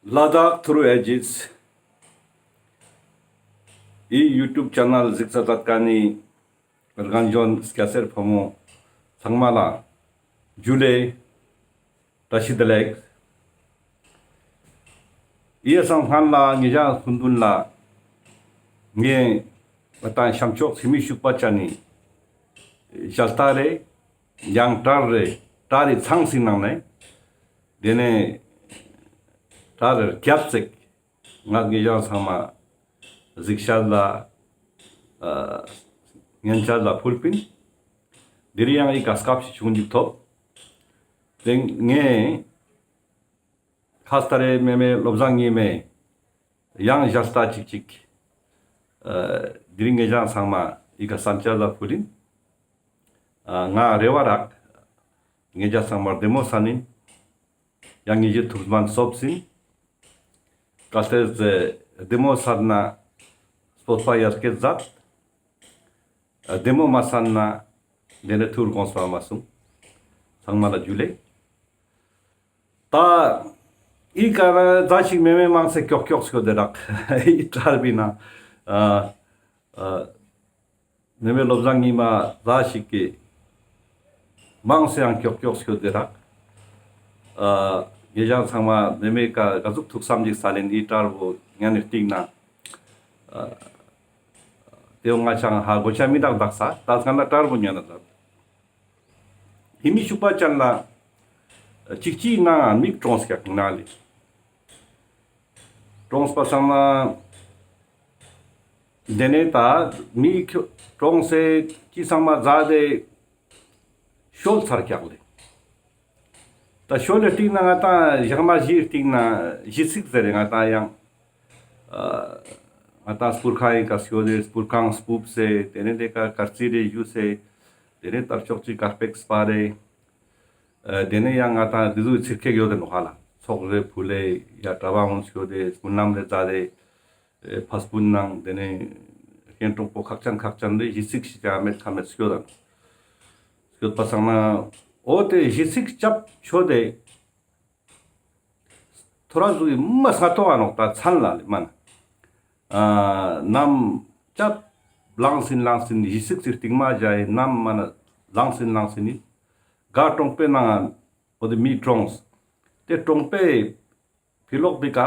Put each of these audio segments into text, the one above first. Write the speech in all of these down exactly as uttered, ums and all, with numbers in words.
ལ་དྭགས་ཐུརུ་ཨེ་ཇིས་འི་ཡུ་ཊུབ་ཆེ་ནལ་གཟིགས་ས་ཛད་ཁན་ནི་རྒན་གཞོན་སྐྱ་སེར་ཕོ་མོ་ཚང་མ་ལ་ཇུ་ལེ། བཀྲ་ཤིས་བདེ་ལེགས། འི་སང་སྔན་ལ་ཉེ་ཞའི་སྐུ་མདུན་ལ་ངའེ་ང་དང་ཤམ་ཕྱོགས་ཧེ་མི་ཤུག་པ་ཅན་ནི་ཞལ་ལྟ་རེ་ཡང་གྲལ་རེ་གྲལ་རི་ཚང་སི་ནང་ནེ་ཏེ་ནེ་གྲལ་རི་རྒྱབ་ཅིག་ང་ཉེ་ཞ་ཚང་མ་གཟིགས་ཤེས་ལ་ཨ་ཉན་ཤེས་ལ་ཕུལ་པིན། ཏེ་རིང་ཡང་འི་ཀ་སྐབས་ཤིག་བྱུང་ཅིག་ཐོབ། ཏེ་ངའེ་ཁ་སྟ་རེ་མེ་མེ་བློ་བཟང་ཉི་མའེ་ཡང་ཞལ་ལྟ་ཅིག་ཅིག་ཨ་ཏེ་རིང་ཉེ་ཞ་ཚང་མ་འི་ཀ་སམ་ཤེས་ལ་ཕུལ་ཨིན། ཨ་ང་རེ་བ་རག་ཉེ་ཞ་ཚང་མ་རྡེ་མོ་སན་ཨིན། ཡང་ཉེ་ཞའི་ཐུགས་སྨོན་སོབ་ཨིན། གལ་ཏེ་རྡེ་མོ་སན་ན་སྤོབས་པ་ཡར་སྐྱེད་ཛད། རྡེ་མོ་མ་སན་ན་ཏེ་ནེ་ཐུར་གོང་སོ་མ་སུང་། ཚང་མ་ལ་ཇུ་ལེ། ཏ་འི་ཀ་ན་ཛ་ཞིག་མེ་མེ་མང་སེ་ཀྱོག་ཀྱོག་སྐྱོད་དེ་རག་འི་གྲལ་བི་ནང་ཨ་ཨ་མེ་མེ་བློ་བཟང་ཉི་མ་ཛ་ཞིག་གི་མང་སེ་ཡང་ཀྱོག་ཀྱོག་སྐྱོད་དེ་རག། ཨ་ཉེ་ཞ་ཚང་མ་མེ་མེ་ཀ་ག་ཟུག་ཐུགས་སམ་ཞིག་སལ་ཨིན། འི་གྲལ་བོ་ཉན་ནི་སྟིང་ནེ་ཨ་ཏེ་བོ་ང་ཅང་ཧ་གོ་ཆ་མི་དག་དག་ས་ཏ་སྔན་ལ་གྲལ་བོ་ཉན་ན་ཛད། ཧེ་མི་ཤུག་པ་ཅན་ལ་ཅིག་ཅིག་ནང་མིག་གྲོངས་ཀྱག་ན་ལེ། གྲོངས་པ་སང་ན་ཏེ་ནེ་ཏ་མིག་གྲོངས་སེ་ཅི་ཚང་མ་ཛད་དེ་ཤོལ་ཚར་ཀྱག་ལེ། ཏ་ཤོལ་ལི་སྟིང་ནེ་ང་དང་ཞག་མ་བཞིའི་སྟིང་ནེ་གཞི་ཚིག་ཟེར་རེ་ང་དང་ཡང་ཨ་ང་དང་སྤུར་ཁང་ངི་ཀ་སྐྱོད་དེ་སྤུར་ཁང་སྤུབས་སེ་ཏེ་ནེ་ཏེ་ཀ་དཀར་རྩི་རེ་ཞུས་སེ་ཏེ་ནེ་དར་ལྕོག་ཅིག་དཀར་པོ་སྤར་རེ། ཨ་ཏེ་ནེ་ཡང་ང་དང་ཏེ་ཟུག་ཚིར་ཁེག་ཡོད་དེ་ནོག་ཧ་ལ། ཚོགས་རེ་ཕུལ་ལེ་ཡ་གྲྭ་པ་ངོ་སྐྱོད་དེ་སྨོན་ལམ་རེ་ཛད་དེ་ཨེ་ཕ་སྤུན་ནང་ཏེ་ནེ་ཀེན་གྲོགས་པོ་ཁག་ཅན་ཁག་ཅན་རེ་གཞི་ཚིག་ཞིག་ཅང་མེད་ཁ་མེད་སྐྱོད་དང་སྐྱོད་པ་སང་ན་འོ་ཏེ་གཞི་ཚིག་ཅབ་ཆོད་དེ་ཐོ་རས་ཟུག་གི་མ་སྔ་ཏོག་ཨ་ནོག་ཏ་ཚན་ལ་ལེ་མ་ན། ཨ་ནམ་ཅབ་ལངས་ཨིན་ལངས་ཨིན་གཞི་ཚིག་ཅིག་སྟིང་མ་ཞག་ཨིན་ནམ་མ་ན་ལངས་ཨིན་ལངས་ཨིན་ག་གྲོང་པའི་ནང་འོ་ཏེ་མི་གྲོངས། ཏེ་གྲོང་པའི་ཕི་ལོག་པི་ཀ་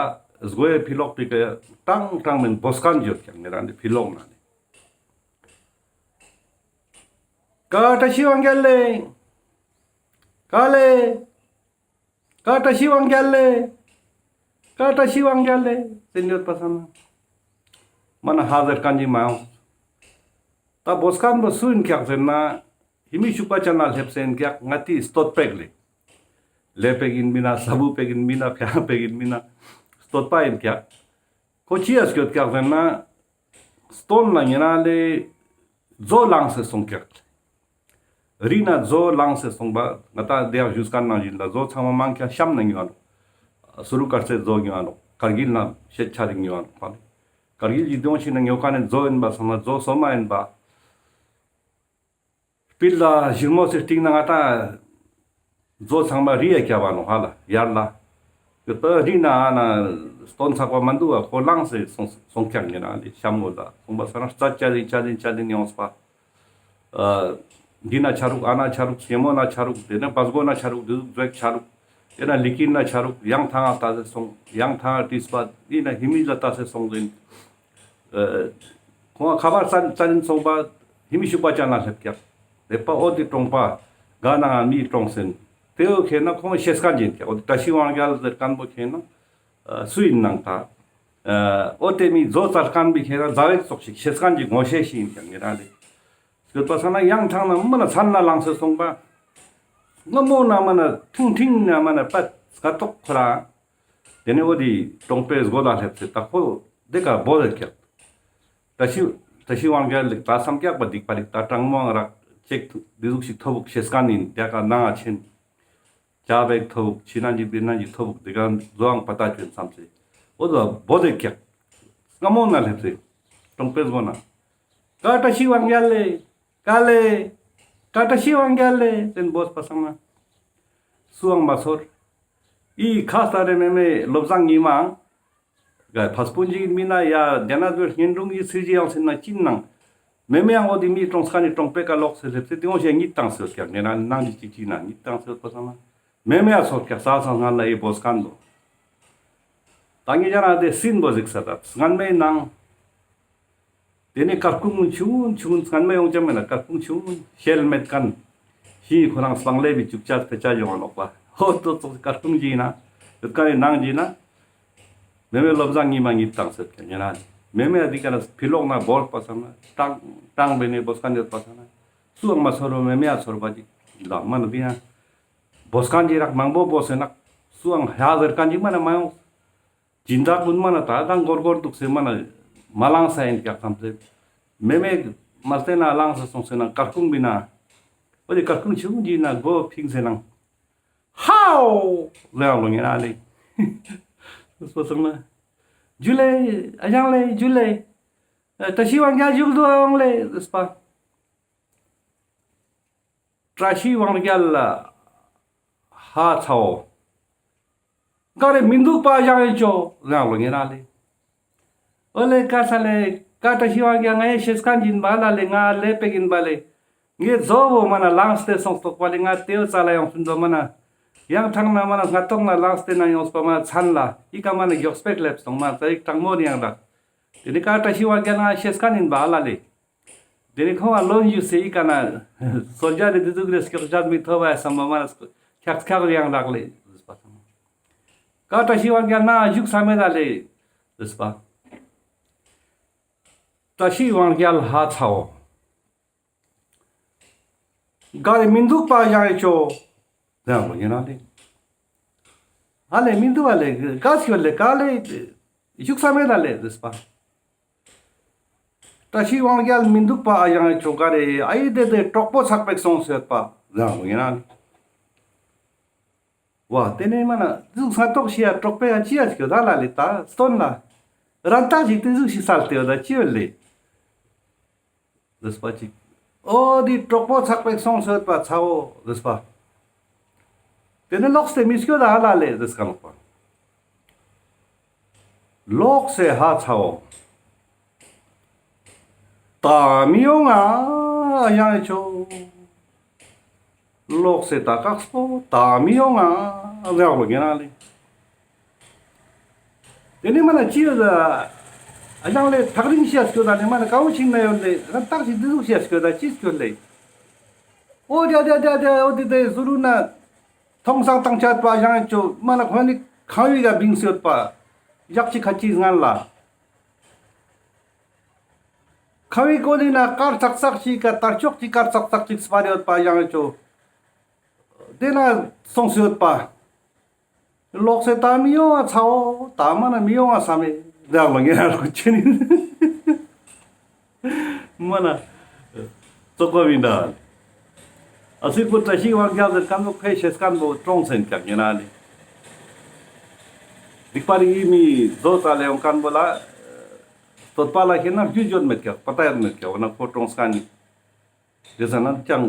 སྒོའི་ཕི་ལོག་པི་ཀ་ཀྲང་ཀྲང་མེན་བོ་སྐན་ཡོད་ཀྱག་ནི་རང་ཏེ་ཕི་ལོག་ནང་ནེ། ཀ་བཀྲ་ཤིས་དབང་རྒྱལ་ལེ། ཀ་ལེ། ཀ་བཀྲ་ཤིས་དབང་རྒྱལ་ལེ། ཀ་བཀྲ་ཤིས་དབང་རྒྱལ་ལེ། ཟེར་ཡོད་པ་སང་ན་མ་ན་ཧ་ཟེར་ཁན་ཅིག་མ་ཡོང་། ཏ་བོ་སྐན་བོ་སུ་ཨིན་ཀྱག་ཟེར་ན་ཧེ་མི་ཤུག་པ་ཅན་ལ་ལེབས་སེ་ཨིན་ཀྱག། ང་ཏི་སྟོད་པེག་ལེ། ལེ་པེག་ཨིན་མི་ན་ས་བུ་པེག་ཨིན་མི་ན་ཕྱག་པེག་ཨིན་མི་ན་སྟོད་པ་ཨིན་ཀྱག། ཁོ་ཅི་ཡ་སྐྱོད་ཀྱག་ཟེར་ན་སྟོན་ལ་ཉེ་རང་ལེ་མཛོ་ལངས་སེ་སོང་ཀྱག། རི་ནེ་མཛོ་ལངས་སེ་སོང་པ་ང་ཏང་དེ་ཡང་ཞུས་ཁན་ནང་བཞིན་ལ་མཛོ་ཚང་མ་མང་ཁྱ་ཤམ་ནེ་ཉོ་ཨ་ནོག། སུ་རུ་དཀར་རྩེ་མཛོ་ཉོ་ཨ་ནོག། ཀར་གིལ་ནེ་ཤེད་ཆ་རིག་ཉོ་ཨ་ནོག། ཀར་གིལ་གྱི་དོན་ཞིག་ནེ་ཉོ་ཁན་ནི་མཛོ་ཨིན་པ་སང་ན་མཛོ་སོ་མ་ཨིན་པ། སྤིལ་ལ་ཞིག་མོ་སེ་སྟིང་ནེ་ང་ཏང་མཛོ་ཚང་མ་རི་ཡ་ཁྱབ་བ་ནོག་ཧ་ལ་ཡར་ལ། ཡོད་པ་རི་ནེ་ཨ་ནེ་སྟོན་ཚག་པ་མ་འདུག་པ་ཁོ་ལངས་སེ་སོང་སོང་ཁྱག་ཉེ་རང་ལེ་ཤམ་མོ་ལ་སོང་པ་སང་ན་རྩྭ་ཅ་ལིན་ཅ་ལིན་ཅ་ལིན་ཡོངས་པ། ཨ་འདི་ནེ་ཆ་རུག་ཨ་ནེ་ཆ་རུག་སེ་མོ་ནེ་ཆ་རུག་དེ་ནེ་བ་སྒོ་ནེ་ཆ་རུག་དེ་ཟུག་ཟོས་ཆ་རུག་དེ་ནེ་ལི་ཀིར་ནེ་ཆ་རུག་ཡང་ཐང་ང་ལྟ་སེ་སོང་ཡང་ཐང་ང་བྲིས་པ་འདི་ནེ་ཧི་མི་ལ་ལྟ་སེ་སོང་ཟིན། ཁོང་ཁ་པར་རྩ་རྩ་ལིན་སོང་པ་ཧི་མི་ཤུག་པ་ཅན་ལ་སླེབས་ཀྱག། དེ་པ་འོ་དེ་གྲོང་པ་ག་ནང་ང་མི་གྲོངས་སེན། དེ་བོ་ཁེ་ན་ཁོང་ཤེས་ཁན་ཅིག་ཨིན་ཀྱག། འོ་དེ་བཀྲ་ཤིས་དབང་རྒྱལ་ཟེར་ཁན་བོ་ཁེ་ན་སུ་ཨིན་ནང་ད། འོ་དེ་མི་མཛོ་བཙལ་ཁན་བི་ཁེ་ན་ཛ་བེག་ཙོགས་ཤིག་ཤེས་ཁན་ཅིག་ངོ་ཤེས་ཤིག་ཨིན་ཀྱག་ཉེ་རང་ལེ། སྐྱོད་པ་སང་ན་ཡང་ཐང་ནེ་མ་ནེ་མཚན་ལ་ལངས་སེ་སོང་པ། སྔ་མོ་ནེ་མ་ནེ་ཐུང་ཐིང་ནེ་མ་ནེ་པད་སྐ་ཏོག་ཁོ་རང་། དེ་ནེ་འོ་དེ་གྲོང་པའི་སྒོ་ལ་སླེབས་སེ་ད་ཁོ་དེ་ཀ་བོ་ལེ་ཀྱག། བཀྲ་ཤིས་བཀྲ་ཤིས་དབང་རྒྱལ་ལེ་ད་སམ་ཀྱག་པ་སྡིག་པ་རིག་ད་གྲང་མོ་ཨང་རག་ཅེག་དེ་ཟུག་ཞིག་ཐོབ་བུག་ཤེས་ཁན་ཨིན་དེ་ཀ་ནང་ང་ཆེན། ཅ་བེག་ཐོབ་བུག་ཕྱི་ནང་གི་བི་ནང་གི་ཐོབ་བུག་དེ་ཀ་མཛོ་ཨང་པ་ད་ཅོན་སམ་སེ། འོ་དེ་བོ་ལེ་ཀྱག། སྔ་མོ་ནེ་སླེབས་སེ་གྲོང་པའི་སྒོ་ནེ། ཀ་བཀྲ་ཤིས་དབང་རྒྱལ་ལེ། ཀ་ལེ། ཀ་བཀྲ་ཤིས་དབང་རྒྱལ་ལེ་ཟེར་བོས་པ་སང་ན། སུའང་མ་ཚོར། ཨི་ཁ་ས་རེ་མེ་མེ་བློ་བཟང་ཉི་མ། ག་ཕ་སྤུན་གཅིག་མི་ན་ཡ་རྒྱ་ནག་ཏུ་གཉེན་དྲུང་གི་ཚིག་གཅིག་ཡང་སེམས་ན་ཅི་ནང་། མེ་མེ་ཡང་འོ་དེ་མི་གྲོངས་ཁན་ནི་གྲོང་པའི་ཀ་ལོག་སེ་སླེབས་སེ་དེ་འོ་ཞེ་གཉིད་བཏང་སེ་ཡོད་ཀྱག་ངེ་རང་ནང་གི་ཅིག་ཅིག་ན་གཉིད་བཏང་སེ་ཡོད་པ་སང་ན། མེ་མེ་ཡ་ཚོར་ཀྱག་ས་སང་སྔན་ལ་ཨི་བོ་སྐན་དོ། ད་ངེ་རང་དེ་སིན་བོ་གཟིགས་ས་ད་སྔན་མེ་ནང་། དེ་ནས་སྐར་ཁུང་ཆུང་ཆུང་སྔན་མ་ཡོང་ཅང་མེད་ན་སྐར་ཁུང་ཆུང་ཤེལ་མེད་ཁན། ཤིང་ཁོ་རང་སྤང་ལེབ་བི་ཅུག་ཅག་ཕེ་ཅག་ཡོང་ང་ནོག་པ། ཧོ་ཏོ་ཙོགས་སྐར་ཁུང་ཅིག་ན། ཡོད་ཀ་ནི་ནང་ཅིག་ན། མེ་མེ་བློ་བཟང་ཉི་མ་གཉིད་བཏང་སེ་ཡོད་ཀྱག་ཉེ་རང་། མེ་མེ་ཨ་དི་ཀ་ན་ཕི་ལོག་ན་བོར་པ་སང་ན་ཀྲང་ཀྲང་བེ་ནེ་བོ་སྐན་ཡོད་པ་སང་ན། སུའང་མ་ཚོར་བ་མེ་མེ་ཨ་ཚོར་བ་ཅིག་ལ་མ་ན་དི་ཡང་། བོ་སྐན་ཅིག་རག་མང་པོ་བོ་སེ་ན། སུའང་ཧ་ཟེར་ཁན་ཅིག་མ་ན་མ་ཡོང་། སྦྱིན་བདག་ཀུན་མ་ན་ད་དང་གོར་གོར་འདུག་སེ་མ་ན་མ་ལངས་ས་ཡིན་ཀྱག་ཐམས་ཏེ། མེ་མེ་མ་བལྟས་ན་ལངས་སེ་སོང་སེ་ན་སྐར་ཁུང་བི་ན། འོ་དེ་སྐར་ཁུང་ཆུང་ཅིག་ན་སྒོ་ཕིངས་སེ་ནང་། ཧའོ་ལེ་ཡང་ལོ་ཉེ་རང་ལེ། སོ་སོང་ན། ཇུ་ལེ། ཨ་ཞང་ལེ་ཇུ་ལེ། ཨ་བཀྲ་ཤིས་དབང་རྒྱལ་བཞུགས་འདུག་ཨང་ལེ་ཟེར་པ། བཀྲ་ཤིས་དབང་རྒྱལ་ལ་ཧ་ཚ་བོ། ག་རེ་མི་འདུག་པ་ཞང་ཡོད་ཅོ་ཟེར་ལོ་ཉེ་རང་ལེ། ཨོ་ལེ་ཀ་ས་ལེ་ཀ་བཀྲ་ཤིས་དབང་རྒྱལ་ང་ཡི་ཤེས་ཁན་ཅིག་ཡིན་པ་ལ་ལེ་ང་ལེ་པེ་ཡིན་པ་ལེ། ངའི་ཛོ་བོ་མ་ན་ལངས་ཏེ་སོང་སྟོག་པ་ལེ་ང་ཏེའོ་ཙ་ལ་ཡོང་སུན་དོ་མ་ན། ཡང་ཐང་ན་མ་ན་སྔ་ཏོག་ན་ལངས་ཏེ་ན་ཡོངས་པ་མ་ཚན་ལ་ཨི་ཀ་མ་ན་མགྱོགས་པེ་ལེབས་སོང་མ་ཙ་ཡིག་དྲང་མོ་རེ་ཡང་རག་དེ་ནི་ཀ་བཀྲ་ཤིས་དབང་རྒྱལ་ང་ཤེས་ཁན་ཡིན་པ་ལ་ལེ། དེ་ནི་ཁོང་ང་ལོན་ཞུས་སེ་ཨི་ཀ་ན་སོ་ཇ་རེ་དེ་ཟུག་རེ་སྐྱོག་ཇ་མི་ཐོབ་བ་སམ་པ་མ་ན་ཁྱག་ཁྱག་རེ་ཡང་རག་ལེ་ཟེར་པ། ཀ་བཀྲ་ཤིས་དབང་རྒྱལ་ན་བཞུགས་ས་མེད་ད་ལེ་ཟེར་པ། བཀྲ་ཤིས་དབང་རྒྱལ་ཧ་ཚ་བོ། ག་རེ་མི་འདུག་པ་ཞང་ཡོད་ཅོ། ཟེར་ལོ་ཉེ་རང་ལེ། ཨ་ལེ་མི་འདུག་ཨ་ལེ་ག་སྐྱོད་ལེ་ག་ལེ། བཞུགས་ས་མེད་ད་ལེ་ཟེར་པ། བཀྲ་ཤིས་དབང་རྒྱལ་མི་འདུག་པ་ཨ་ཞང་ཡོད་ཅོ་ག་རེ་ཨ་ཡི་དེ་དེ་གྲོགས་པོ་ཚག་པེག་སོང་སེ་ཡོད་པ་ཟེར་ལོ་ཉེ་རང་ལེ། ཝ་དེ་ནས་མ་ན་ཟུག་སྔ་ཏོག་ཤི་ཡ་གྲོགས་པོ་ཡ་ཅི་ཡ་སྐྱོད་ད་ལ་ལེ་ད་སྟོན་ལ། རང་ཏག་ཅིག་དེ་ཟུག་ཤི་སལ་ཏེ་ཡོད་ད་ཅི་ཡོད་ལེ། ཟེར་པ་ཅིག་ཨོ་དེ་གྲོགས་པོ་ཚག་པེག་སོང་སེ་ཡོད་པ་ཚ་བོ་ཟེར་པ། དེ་ནས་ལོག་སྟེ་མི་སྐྱོད་ད་ཧ་ལ་ལེ་ཟེར་ཀ་ལོག་པ། ལོག་སེ་ཧ་ཚ་བོ། ད་མི་ཡོང་ང་ཨ་ཞང་ཡོད་ཅོ། ལོག་སེ་ད་ཀག་སྤོ་ད་མི་ཡོང་ང་ཟེར་བ་ལོ་ཉེ་རང་ལེ། དེ་ནི་མ་ན་ཅི་ཡོད་ད། ཨ་ཞང་ལེ་ཐག་རིང་ཤི་ཡ་སྐྱོད་ད་ནི་མ་ན་ཀ་བོ་ཆིང་ན་ཡོད་ལེ་རང་ཏག་ཅིག་དེ་ཟུག་ཤི་ཡ་སྐྱོད་ད་ཅི་སྐྱོད་ལེ། ཨོ་དེ་དེ་དེ་དེ་ཨོ་དེ་དེ་ཟུ་རུ་ན་ཐོང་སང་ཏང་ཆད་པ་ཨ་ཞང་ཡོད་ཅོ་མ་ན་ཁོ་ནི་ཁང་བའི་ག་བིང་སེ་ཡོད་པ། ཡག་ཅིག་ཁ་ཅིག་སྔན་ལ། ཁང་བའི་གོ་ལི་ན་དཀར་ཙག་ཙག་ཅིག་ག་དར་ལྕོག་ཅིག་དཀར་ཙག་ཙག་ཅིག་སྤར་ཡོད་པ་ཨ་ཞང་ཡོད་ཅོ། དེ་ན་སོང་སེ་ཡོད་པ། ལོག་སེ་ད་མི་ཡོང་ང་ཚ་བོ་ད་མ་ན་མི་ཡོང་ང་ས་མེད་ཟེར་ལོ་ཉེ་རང་ལོ་ཅི་ནི། མ་ན། ཙོག་པ་མི་འདྲ། ཨ་སི་ཀོ་བཀྲ་ཤིས་དབང་རྒྱལ་ཟེར་ཁན་བོ་ཁོའི་ཤེས་ཁན་བོ་གྲོངས་སེ་ཡིན་ཀྱག་ཉེ་རང་ལེ། སྡིག་པ་རིག་ཡིད་མི་བཟོ་ཙ་ལེ་ཡོང་ཁན་བོ་ལ། བསྟོད་པ་ལ་ཤེས་ན་རྒྱུ་ཡོད་མེད་ཀྱག་པ་ཏ་ཡོད་མེད་ཀྱག་འོ་ན་ཁོ་གྲོངས་ཁན་ནི། དེ་ཟ་ན་ཀྱང་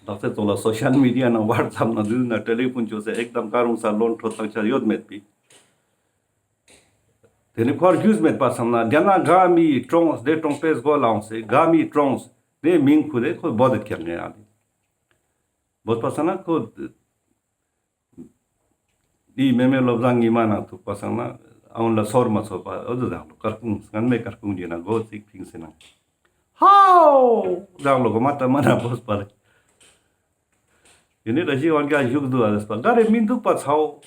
ལག་རྩལ་ཚོགས་ལ་སོ་ཤལ་མི་ཌི་ཡ་ནང་ཝ་ཊི་སེབ་ནང་འདུག་ན་ཊེ་ལེ་ཕོན་བཅོས་སེ་ཨེག་དམ་ཀ་རུང་ས་ལོན་འཕྲོད་བཏང་ཆ་ཡོད་མེད་པི། དེ་ནི་ཁོར་རྒྱུས་མེད་པ་སམ་ན་རྒྱ་ནག་ག་མི་གྲོངས་དེ་གྲོང་པའི་སྒོ་ལ་འོངས་སེ་ག་མི་གྲོངས་དེ་མིང་ཁུ་དེ་ཁོ་བོ་དེ་ཁྱེར་ནས་ཡང་དེ་བོ་པ་ས་ན་ཁོ་དེ་མེ་མེ་བློ་བཟང་ཉི་མ་ནང་ཐུག་པ་སང་ན་ཨ་འོན་ལ་སོར་མ་ཚོར་པ་འོ་དེ་དང་ལོ་སྐར་ཁུང་སྔན་མའི་སྐར་ཁུང་གི་ནང་སྒོ་ཚིག་ཕིང་སེ་ནང་ཧའོ་དང་ལོ་གོ་མ་ཏ་མ་ན་བོས་པ་ལེ། ཡིན་ནི་བཀྲ་ཤིས་དབང་རྒྱལ་བཞུགས་འདུག་ཨ་ཟེར་པ་ག་རེ་མི་འདུག་པ་ཚ་བོ།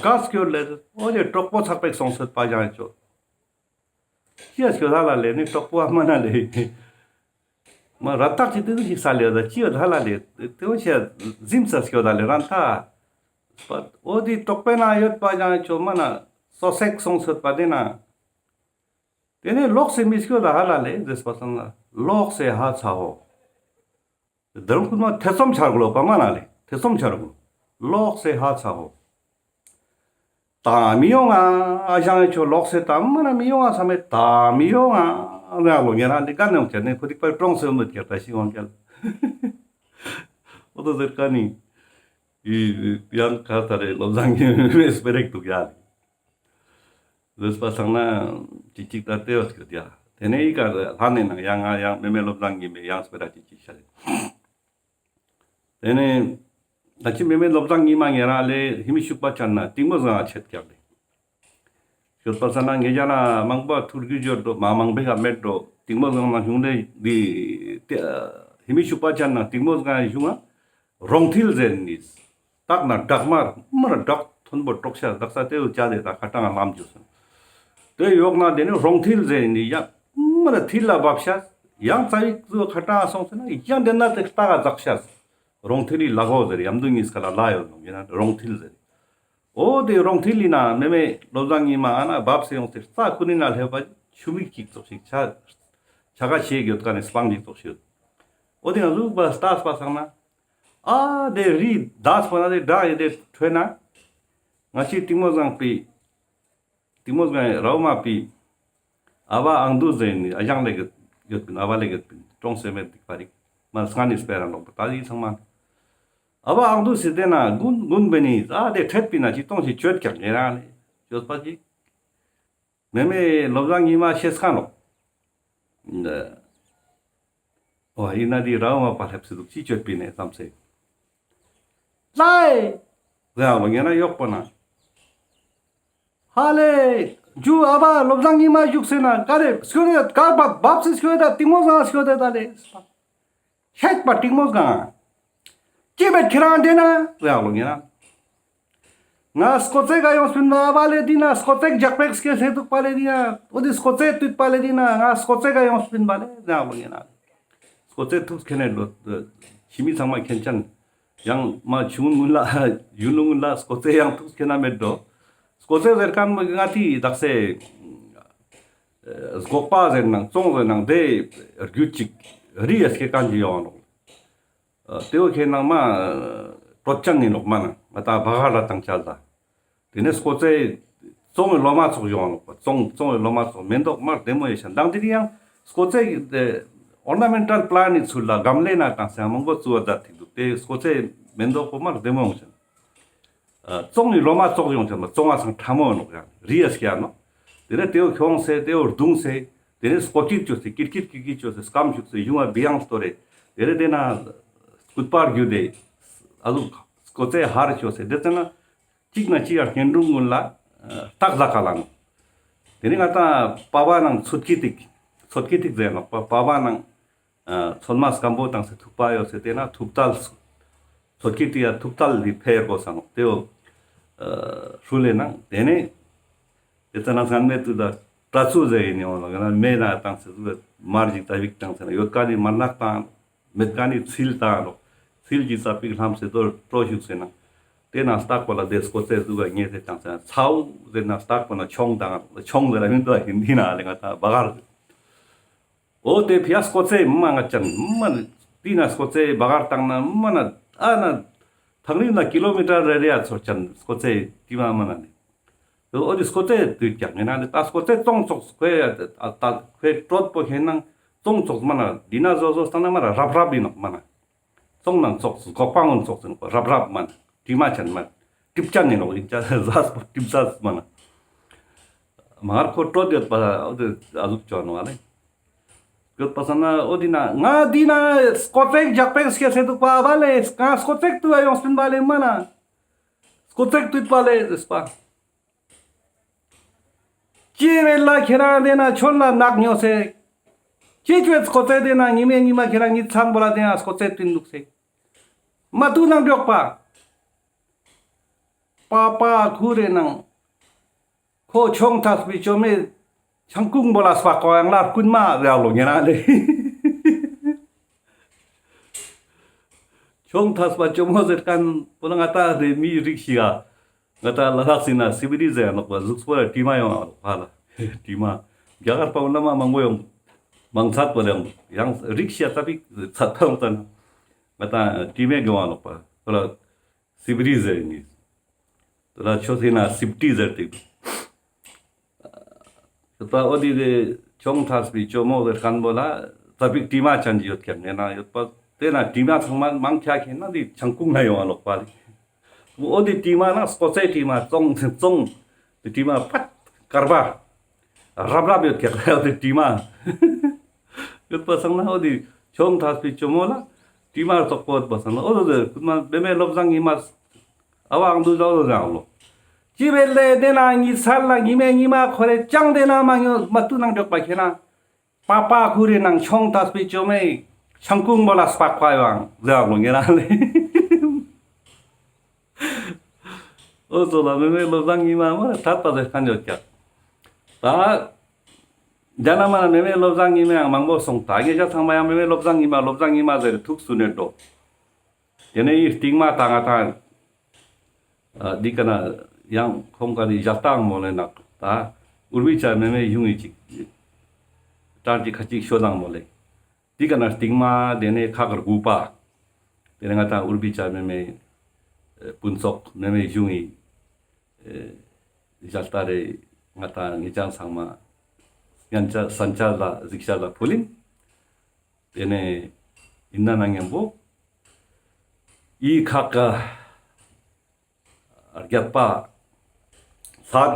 ག་སྐྱོར་ལེ། ཨོ་ལེ་གྲོགས་པོ་ཚག་པེག་སོང་སེ་ཡོད་པ་ཨ་ཞང་ཡོད་ཅོ། ཅི་ཡ་སྐྱོད་ད་ལ་ལེ་ནི་གྲོགས་པོ་ཨ་མ་ན་ལེ། མ་ར་ཏག་ཅིག་དེ་ཟུག་ཞིག་ས་ལེ་ད་ཅི་ཡོད་ད་ལ་ལེ། དེ་བོ་ཞེ་ཟིམ་ས་སྐྱོད་ད་ལེ་རང་ད། ཨོ་དེ་གྲོགས་པོའི་ནང་ཡོད་པ་ཨ་ཞང་ཡོད་ཅོ་མ་ན་སོ་སེག་སོང་སེ་ཡོད་པ་དེ་ན། དེ་ནས་ལོག་སེ་མི་སྐྱོད་ད་ཧ་ལ་ལེ་ཟེར་པ་སང་ན་ལོག་སེ་ཧ་ཚ་བོ། དེ་རུང་ཁུ་མ་ཐེ་ཚོམ་ཆར་གོ་ལོ་པ་མ་ན་ལེ་ཐེ་ཚོམ་ཆར་གོ། ལོག་སེ་ཧ་ཚ་བོ། ད་མི་ཡོང་ང་ཨ་ཞང་ཡོད་ཅོ་ལོག་སེ་ད་མ་ན་མི་ཡོང་ང་ས་མེད་ད་མི་ཡོང་ང་ཨ་ལོ་ཉེ་རང་འདི་ག་ནས་ཡོང་ཁྱེར་ནས་ཁོ་དེ་པར་གྲོངས་སེ་ཡོད་མེད་ཁྱེར་བཀྲ་ཤིས་དབང་རྒྱལ། ཨོ་དོ་ཟེར་ཀ་ནི། ཡང་ཁ་ས་རེ་བློ་བཟང་གི་མེ་མེ་སྤེ་ར་ཞིག་འདུག་ཡ། ཟེར་པ་སང་ན་ཅིག་ཅིག་ད་ལྟེ་བ་ཞིག་ཡོད་ཡ། དེ་ནས་ཡི་ག་ལྷ་ནས་ནང་ཡང་ང་ཡང་མེ་མེ་བློ་བཟང་གི་མེ་ཡང་སྤེ་ར་ཅིག་ཅིག་ཤར། དེ་ནས་ད་ཅི་མེ་མེ་བློ་བཟང་ཉི་མ་ཉེ་རང་ལས་ཧི་མི་ཤུག་པ་ཅན་ན་གཏིང་མོ་སྒང་ང་ཆད་ཀྱག་ལེ། ཞོད་པ་ས་ན་ངེད་ཅག་ན་མང་པོ་ཐུར་རྒྱུ་ཞོད་འགྲོ་མ་མང་པོ་ཞིག་མེད་འགྲོ། གཏིང་མོ་སྒང་ན་ཞུང་ལེ་འདི་ཧི་མི་ཤུག་པ་ཅན་ན་གཏིང་མོ་སྒང་ཞུང་ང་རོང་ཐིལ་ཟེར་ནི། སྟག་ན་སྦྲག་མར་མར་སྦྲག་མཐོན་པོ་དཀྲོག་ཤ་དག་ས་དེ་བོ་ཅ་དེ་ད་ཁ་གྲངས་ལམ་འཇུ་སོང་། དེ་ཡོག་ན་དེ་ནི་རོང་ཐིལ་ཟེར་ནི་ཡང་མར་ཐིལ་ལ་བབ་ཤ། ཡང་རྩ་བིག་ཚོ་ཁ་གྲངས་སོང་ཟེར་ན་ཡང་དེ་ན་དེ་སྟག་ག་འཛག་ཤ། རོང་ཐིལ་ལི་ལ་གོ་ཟེར་ཡམ་དུ་ཉིས་ཁ་ལ་ལ་ཡོད་ནོ་ཡིན་ན་རོང་ཐིལ་ཟེར། འོ་དེ་རོང་ཐིལ་ལི་ན་མེ་མེ་བློ་བཟང་ཉི་མ་ཨ་ན་བབ་སེ་ཡོང་སྟེ་རྩ་ཀུན་ནི་ན་ལྷེབ་པ་ཆུ་མིག་ཅིག་ཙོགས་ཤིག་ཆ་ཆ་ག་ཤེས་ཡོད་ཀ་ནས་སྤང་ཅིག་ཙོགས་ཤིག་འོ་དེ་ན་ཟུག་པ་ལྟས་པ་སང་ན། ཨ་དེ་རི་དག་པ་ན་དེ་སྒྲ་ཡི་དེ་ཁྲོད་ན། ང་ཅི་གཏིང་མོ་སྒང་པི། གཏིང་མོ་སྒང་རའུ་མ་པི། ཨ་བ་ཨང་དུ་ཟེར་ནི་ཨ་ཞང་ལེ་གི་ཡོད་པིན། ཨ་བ་ལེ་གི་ཡོད་པིན། ཀྲོང་སེ་མེད་དིག་པ་རིག་མ་སྔ་ནི་སྤེ་ར་ནོག་པ་ད་ཡི་ཚང་མ། ཨ་བ་ཨང་དུ་སི་དེ་ན་གུན་གུན་བེ་ནི་ཨ་དེ་ཁྲེད་པི་ན་ཅི་ཏོང་ཞིག་ཅོད་ཀྱག་ངེ་རང་ལེ་ཅོད་པ་ཅི། མེ་མེ་བློ་བཟང་ཉི་མ་ཤེས་ཁ་ནོག་འོ་ཡིན་ན་དེ་རའུ་མ་པ་ལྷེབ་སི་འདུག་ཅི་ཅོད་པི་ནས་བསམ་སེ། ལའེ། ཟེར་ཡང་ལོ་ངེ་ན་ཡོག་པོ་ན། ཧ་ལེ། ཇུ་ཨ་བ་བློ་བཟང་ཉི་མ་བཞུགས་སེ་ན་ག་རེ་སྐྱོད་དེ་ག་བབ་བབ་སེ་སྐྱོད་དེ་གཏིང་མོ་སྒང་སྐྱོད་དེ་ད་ལེ། ཤེད་པ་གཏིང་མོ་སྒང་། ཅི་བེད་ཁྱེད་རང་དེ་ན་ཟེར་ཡང་ལོ་ངེ་ན། ང་སྐོ་ཚེ་ག་ཡོང་སྤིན་པ་ཨ་བ་ལེ་དེ་ན་སྐོ་ཚེ་རྒྱག་པེག་སྐྱེ་སེ་འདུག་པ་ལེ་དེ་ན་འོ་དེ་སྐོ་ཚེ་དུད་པ་ལེ་དེ་ན་ང་སྐོ་ཚེ་ག་ཡོང་སྤིན་པ་ལེ་ཟེར་ཡང་ལོ་ངེ་ན། སྐོ་ཚེ་ཐུགས་ཁེན་ནས་ལོ། ཕྱི་མི་ཚང་མ་ཁེན་ཅན། ཡང་མ་ཆུང་ངུན་ལ་ཡུན་ལུང་ལ་སྐོ་ཚེ་ཡང་ཐུགས་ཁེན་ན་མེད་འགྲོ། སྐོ་ཚེ་ཟེར་ཁན་མོ་ང་ཏི་དག་སེ་སྒོག་པ་ཟེར་ནང་ཙོང་ཟེར་ནང་དེ་རྒྱུད་ཅིག་རི་ཡ་སྐྱེ་ཁན་ཅིག་ཡོང་ནོག་དེ་བོ་ཁེན་ནང་མ་གྲོད་ཅན་ནི་ནོག་མ་ན་ང་ཏ་བ་ག་ལ་དང་ཆ་ལ། དེ་ནས་སྐོ་ཚེ་ཙོང་ངི་ལོ་མ་ཚོགས་ཡོང་ནོག་པ། ཙོང་ཙོང་ངི་ལོ་མ་ཚོགས་མེན་ཏོག་མར་བདེ་མོ་ཡོད་ཤ། མདང་དེ་རིང་ཡང་སྐོ་ཚེ་ཨོར་ན་མེན་ཊལ་པི་ལན་ནི་ཚུལ་ལ་གམ་ལེ་ན་དང་སེ་མང་པོ་བཙུགས་པ་མཛད་ཐིག་འདུག་དེ་སྐོ་ཚེ་མེན་ཏོག་པོ་མར་བདེ་མོ་ཡོང་ཤ། ཙོང་ངི་ལོ་མ་ཚོགས་ཡོང་ཤ་མ་ཙོང་ང་སང་ཁྲ་མོ་ནོག་ཡང་རི་ཡ་སྐྱ་ནོག་དེ་ནས་དེ་བོ་ཁྱོང་སེ་དེ་བོ་རྡུང་སེ་དེ་ནས་སྐོ་ཀིར་ཅོས་སེ་ཀིར་ཀིར་ཀིར་ཀིར་ཅོས་སེ་སྐམ་བཅུག་སེ་ཡུང་བ་བི་ཡང་སྟོར་རེ། དེ་ནས་དེ་ན་སྐུད་པར་རྒྱུ་དེ་ཨ་ཟུག་སྐོ་ཚེ་ཧར་ཅོས་སེ་དེ་ཙ་ན། གཅིག་ན་གཅིག་ཡར་གཉེན་དྲུང་ཀུན་ལ་རྟགས་ལ་ཁ་ལ་ནོག་དེ་ནི་ང་ཏང་པ་བ་ནང་ཚོད་ཀྱི་ཏིག་ཚོད་ཀྱི་ཏིག་ཟེར་ནོག་པ། པ་བ་ནང་ཚོད་མ་སྐམ་པོ་བཏང་སེ་ཐུག་པ་ཡོད་སེ་དེ་ན་ཐུག་ཏལ། ཚོད་ཀྱི་ཏིག་ཡ་ཐུག་ཏལ་ལི་ཕེ་དགོས་ས་ནོག་དེ་བོ་ཧྲུལ་ལེ་ནང་དེ་ནི་དེ་ཙ་ན་སྔན་མེ་ཏུ་ད་པྲ་ཚུ་ཟེར་ཡིན་ཡོང་ལ་ང་མེ་ན་བཏང་སེ་ཟུ་མར་ཞིག་ད་བིག་བཏང་སེ་ན་ཡོད་ཀ་ནི་མར་ནག་བཏང་། མེད་ཀ་ནི་ཚིལ་བཏང་རོགས། ཚིལ་གྱི་རྩ་པིག་ལྷམ་སེ་དོར་སྤྲོ་ཞུགས་སེ་ན། དེ་ན་སྟག་པོ་ལ་དེ་སྐོ་ཚེ་ཟུག་ག་ཉེ་སེ་བཏང་སེ་ན་ཚའུ་ཟེར་ན་སྟག་པོ་ན་ཆོང་བཏང་རོགས། ཆོང་ཟེར་ན་མིན་དུ་ཧིན་དི་ན་ལེ་ང་ཏང་བ་གར། འོ་དེ་ཕི་ཡ་སྐོ་ཚེ་མ་ང་ཅན་མ་ན་དེ་ན་སྐོ་ཚེ་བ་གར་བཏང་ན་མ་ན་ཨ་ན་ཐང་རིང་ན་ཀི་ལོ་མི་ཊར་རེ་རེ་ཡ་ཚོར་ཅན་སྐོ་ཚེ་དེ་མ་མ་ན་ནི། འོ་དེ་སྐོ་ཚེ་དུས་ཀྱང་ངེ་ན་ནི་ད་སྐོ་ཚེ་ཙོང་ཙོགས་ཁོའི་ཨ་ད་ཁོའི་དྲོད་པོ་ཁེན་ན་ཙོང་ཙོགས་མ་ན་འདི་ན་བཟོ་བཟོ་སྟངས་ན་མ་ན་རབ་རབ་ཡིན་ནོག་མ་ན། ཙོང་ནང་ཙོགས་སྒོག་པ་ངོན་ཙོགས་ཡིན་ནོག་རབ་རབ་མ་ན་དྲི་མ་ཅན་མ་ན་གྲིབ་ཅན་ཡིན་ནོག་ཡིན་ཅ་ཟ་སྤོ་གྲིབ་ཟ་མ་ན། མ་ཧར་ཁོ་དྲོད་ཡོད་པ་འོ་དེ་ཨ་ཟུག་ཅོ་ནོག་ཨ་ལེ། ཡོད་པ་ས་ན་འོ་དེ་ན་ང་དེ་ན་སྐོ་ཚེ་རྒྱག་པེག་སྐྱེ་སེ་འདུག་པ་བ་ལེ་ང་སྐོ་ཚེ་ཏུ་ཨ་ཡོང་སྤིན་པ་ལེ་མ་ན། སྐོ་ཚེ་ཏུ་པ་ལེ་ཟེར་པ། ཅི་བེ་ལ་ཁྱེད་རང་དེ་ན་ཆོན་ལ་ནག་ཉོ་སེ། ཅི་ཅོས་སྐོ་ཚེ་དེ་ན་ཉི་མེ་ཉི་མ་ཁྱེད་རང་ཉི་ཚང་པོ་ལ་དེ་ན་སྐོ་ཚེ་ཏུན་འདུག་སེ། མ་ཏུ་ནང་འཇོག་པ། པ་པ་ཁུ་རེ་ནང་། ཁོ་ཆོང་ཐས་པའི་ཅོ་མེ་ཆང་ཀུང་པོ་ལ་སྤ་ཀོ་ཡང་ལ་རྐུན་མ་རེ་ལོ་ཉེ་རང་ལེ། ཆོང་ཐས་པ་ཅོ་མོ་ཟེར་ཁན་པོ་ལ་ང་ཏང་དེ་མི་རིགས་ཤིག་ག་ང་ཏང་ལ་དྭགས་སི་ན་སི་བི་རི་ཟེར་ནོག་པ་གཟུགས་པོ་ལ་དྲི་མ་ཡོང་ང་ནོག་པ་ལ་དྲི་མ། རྒྱ་གར་པ་འོ་ན་མ་མང་པོ་ཡོང་། མང་ཚད་པོ་ལ་ཡོང་ཡང་རིགས་ཤིག་ཡ་ཙ་པིག་ཚད་པ་ཡོང་ཙ་ན་ང་ཏང་དྲི་མེ་གི་ཡོང་ང་ནོག་པ་པོ་ལ་སི་བི་རི་ཟེར་ནི། དེ་ལ་ཆོས་སི་ན་སི་བི་ཏི་ཟེར་ཏེ་འདུག་ཡོད་པ་འོ་དེ་དེ་ཆོང་ཐས་པའི་ཅོ་མོ་ཟེར་ཁན་པོ་ལ་ཙ་པིག་དྲི་མ་ཅན་གྱི་ཡོད་ཀྱང་ངེ་ན་ཡོད་པ་དེ་ན་དྲི་མ་ཚང་མ་མང་ཆ་ཁེན་ན་དེ་ཆང་ཀུང་ན་ཡོང་ང་ལོག་པ་ལེ། འོ་དེ་དྲི་མ་ན་སྐོ་ཚེ་དྲི་མ་ཙོང་ཙོང་དེ་དྲི་མ་པད་དཀར་པ་རབ་རབ་ཡོད་ཀྱག་ལེ། འོ་དེ་དྲི་མ་ཡོད་པ་སང་ན་འོ་དེ་ཆོང་ཐག་པའི་ཇོ་མོ་ལ་དྲི་མ་ཙོག་པོ་ཡོད་པ་སང་ན་འོ་དེ་ཁུ་མ་མེ་མེ་བློ་བཟང་ཉི་མ་ཨ་བ་ཨང་དུ་ཟ་འོ་དེ་ཟ་འོ་ལོ། ཅི་བེ་ལེ་དེ་ན་ཉི་ཚལ་ལ་ཉི་མེ་ཉི་མ་ཁོ་རེ་ཅང་དེ་ན་མ་ཉོ་མ་ཏུ་ནང་འཇོག་པ་ཁེ་ན། པ་པ་ཁུ་རེ་ནང་ཆོང་ཐག་པའི་ཇོ་མོའི་ཆང་ཀུང་མོ་ལ་སྤག་པ་ཡོང་ཟེར་བ་ལོ་ངེ་རང་ལེ། འོ་ཙོ་ལ་མེ་མེ་བློ་བཟང་ཉི་མ་མ་ཐད་པ་ཟེར་ཁན་ཡོད་ཀྱག་ད་རྒྱ་ནག་མ་ན་མེ་མེ་བློ་བཟང་ཉི་མ་ཡང་མང་པོ་སོང་། ད་ངེ་ཅག་ཚང་མ་ཡང་མེ་མེ་བློ་བཟང་ཉི་མ་བློ་བཟང་ཉི་མ་ཟེར་ཐུགས་སུ་ནས་འགྲོ། དེ་ནས་ཡི་སྟིང་མ་ད་ང་ཐང་ཨ་འདི་ཀ་ན་ཡང་ཁོང་ཀ་ནི་ཞལ་ཏ་མོ་ལེ་ནག་ད་ཨུར་བི་ཅ་མེ་མེ་གཞུང་ཡི་ཅིག་གྲངས་ཅིག་ཁ་ཅིག་ཤོ་དང་མོ་ལེ། འདི་ཀ་ན་སྟིང་མ་དེ་ནས་ཁག་དགུ་པ། དེ་ནས་ང་ཏང་ཨུར་བི་ཅ་མེ་མེ་ཨ་སྤུན་ཚོགས་མེ་མེ་གཞུང་ཡི་ཨ་ཞལ་ཏ་རེ་ང་ཏང་ངེ་ཅག་ཚང་མ་སྙན་ཆ་སན་ཆ་ལ་གཟིགས་ཆ་ལ་ཕུལ་ཨིན། དེ་ནས་ཨིན་ན་ན་ཉམ་པོ་ཨི་ཁག་ག་བརྒྱད་པ་ལྷག་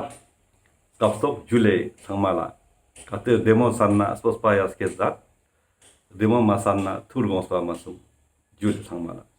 སྐབས་སོགས་ཇུ་ལེ་ཚང་མ་ལ། གལ་ཏེ་བདེ་མོ་སན་ན་སྤོས་པ་ཡ་སྐྱེད་མཛད། བདེ་མོ་མ་སན་ན་ཐུར་དགོངས་པ་མ་གསུང་། ཇུ་ལེ་ཚང་མ་ལ།